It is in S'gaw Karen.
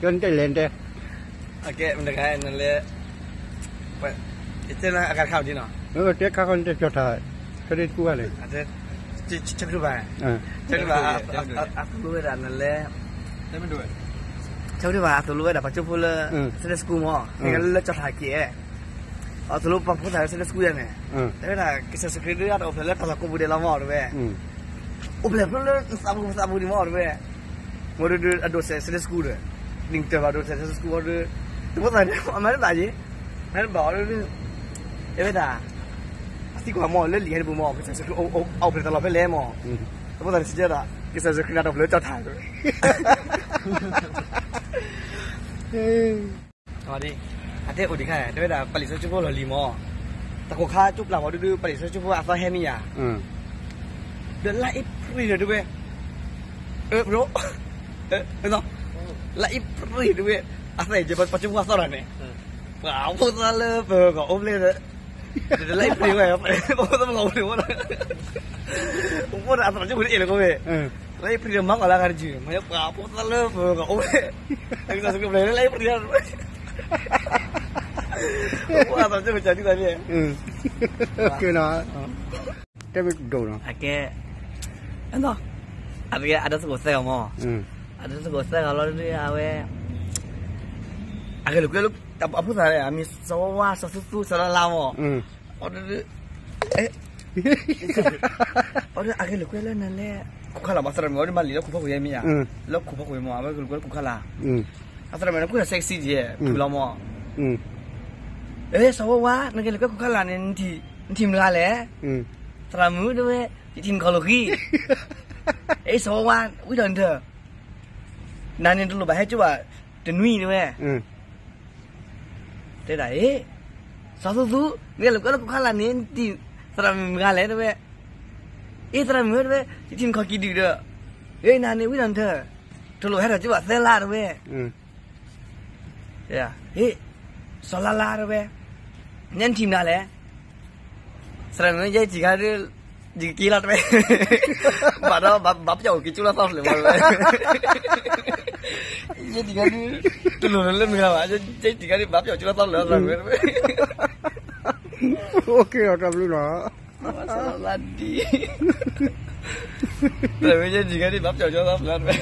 ကၠီနတဲလဲၣ်နတဲ, အကဲ မတဂၤနလဲၤ, ယတဲလၢအဂၤတခါဒ်နီၤ, တဲခါခီနတဲကၠီထး, ဆၢဒ့တကူဘၣ်န့ၣ်, ဆၢဒ့ဘၣ်, ဆၢဒ့ဘၣ်, အသိၣ်လိဝဲဒၣ်နလဲၤ, ဆၢဒ့ဘၣ်အသိၣ်လိဝဲဒၣ်ပှၤကၠိဖိလၢ Sunday school မ့ၢ်, နကလၢကၠီထးက့ၤ, အသိၣ်လိပှၤဖိသၣ်လၢ Sunday school ယါန့ၣ်, တဲဝဲဒၣ် ကစၢ်ယ့ၣ်ၡူးခရံာ်ဒုးအတအိၣ်ဖျဲၣ်လၢတၢ်လီၢ်ကိးပူၤဒဲးလီၤမ့ၢ်တဲဝဲ အိၣ်ဖျဲၣ်ဖျိလၢနသးပူၤသးပူၤဒံးမ့ၢ်တဲဝဲ, မ့ၢ်ဒုးဒုးအဒိးစဲး Sunday school ဒီး, နံၣ်ကတၢၢ်ဘၣ်ဒိးစဲး Sunday school ဒီး, တဖိသၣ်န့ၣ် အမၤတဘၣ်ယ့ၣ်, မၤတဘၣ်အီၤဒုး, တဲဝဲဒၣ်, အသံကွၢ်မ့ၢ်လၢလံာ်ဟဲတပူၤမ့ၢ် ကစၢ်ယ့ၣ်ၡူးခရံာ်အအိၣ်ဖျဲၣ်တၢ်လီၢ်ဖဲလဲၣ်မ့ၢ်, တဖိသၣ်န့ၣ်စံးကဲဒၣ် ကစၢ်ယ့ၣ်ၡူးခရံာ်န့ၣ်တအိၣ်ဖျဲၣ်လၢကၠီထး အတဲအိၣ်ဒံးခါ တဲဝဲဒၣ်ပှၤလံာ်စီဆှံဖိလီၢ်လံၤမ့ၢ်, တကီၢ်ခါကၠိပျၢ်ဝဲဒုးဒုး ပှၤလံာ်စီဆှံဖိအသီဟဲမ့ၢ်ယါ, ဒီးလါအ့ဖြ့ၣ်ဒီးတဲဝဲ, လါအ့ဖြ့ၣ်တဲဝဲ, အသီယဲၢ်ပှၤကၠိဖိအသီဒီးန့ၣ်, ပှၤဖိသၣ်လၢပဂီၢ်အိၣ်ဖျဲၣ်ဒီး, လါအ့ဖြ့ၣ်ဝဲ, ပှၤဖိသၣ်လၢပဂီၢ်အိၣ်ဖျဲၣ်ဝဲဒီး, အိၣ်ဖျဲၣ်ဒီးအသီကၠိဖိန့ၣ်အဲၣ်လီၤကီဝဲ လါအ့ဖြ့ၣ်ဒီးမၤကီၢ်လၢအဂၤတယုၢ် မ့ၢ်ပှၤဖိသၣ်လၢပဂီၢ်အိၣ်ဖျဲၣ်, ကစၢ်ယ့ၣ်ၡူးခရံာ်လၢလါအ့ဖြ့ၣ်, အိၣ်ဖျဲၣ်အသီကၠိဖိကၢ်ဒ်သိးန့ၣ်, ကဲနီၤ, တဲမ့ၢ်ဒိၣ်နီၤ, အကဲ, အကဲအဒိသကိးသၢဂၤမ့ၢ်, အဒိသကိးသၢဂၤလီၤဒုးအဝဲ, အဂဲၤလိာ်ကွဲလၢ, အဖိသၣ်အမံၤစီၤဝါဝါ စီၤသူသူ စီၤလါလါမ့ၢ်, အဒုး အဂဲၤလိာ်ကွဲလၢနလဲၤ, ခိၣ်ခါလၢ်မ့ၢ်သရၣ်မုၣ်အီၤဒုးမၤလံာ်လၢခိၣ်ဖီခိၣ်ယဲမ့ၢ်ဧါ, လၢခိၣ်ဖီခိၣ်မ့ၢ် အဝဲဂဲၤလိာ်ကွဲလၢခိၣ်ခါလၢ်, အသရၣ်မုၣ်န့ၣ် ကွၢ်စဲးကစံဒ်ဖုလီၤမ့ၢ်, အ့ စီၤဝါဝါ နဂဲၤလိာ်ကွဲလၢခိၣ်ခါလၢ်န့ၣ် နထံၣ်မတၤလဲၣ်, သရၣ်မုၣ်တဲဝဲ, ယထံၣ်နခီၣ်လိာ်ဃံ, အ့ စီၤဝါဝါ ဝံထီၣ်နထၢၣ်, နၤန့ၣ်တလိၣ်ဘၣ်ဟဲကၠိဘၣ်တနွံတဲဝဲ တဲဒၣ်အ့ၣ်, စီၤသူသူ နဂဲၤလိာ်ကွဲလၢခိၣ်ခါလၢ်န့ၣ် နထံၣ်သရၣ်မုၣ်မတၤလဲၣ်တဲဝဲ, အ့ သရၣ်မုၣ်တဲဝဲ ယထံၣ်နခီၣ်ကံၤဒုၣ်ဒီး, အ့ နၤန့ၣ်ဝံထီၣ်နထၢၣ်, တလိၣ်ဟဲထီၣ်ကၠိဘၣ်သၢလါတဲဝဲ, အ့ စီၤလါလါတဲဝဲ, နထံၣ်မတၤလဲၣ်, သရၣ်မုၣ် ယဲယထံၣ်ခါဒုး, ယကက့ၤလီၤတဲဝဲ, ဘၣ်ဒီး ဘၣ်ပျီၣ်အိၣ်က့ၤကၠိလၢသီဖျၢၣ်မ့ၢ်တဲဝဲ, ယဲယထံၣ်ခါဒုး, တလိၣ်လၢမုၢ်ဂၤဘၣ်, ယဲယထံၣ်ခါဒုး ဘၣ်ပျီၣ်ကၠိလၢသီဖျၢၣ်သရၣ်မုၣ်တဲဝဲ, အိၣ်က့ၤလီၤတၢ်ဘျုးနီၤ, လါဒံ, သရၣ်မုၣ် ယဲယထံၣ်ခါဒုး ဘၣ်ပျီၣ်ကၠိလၢသီဖျၢၣ်တဲဝဲ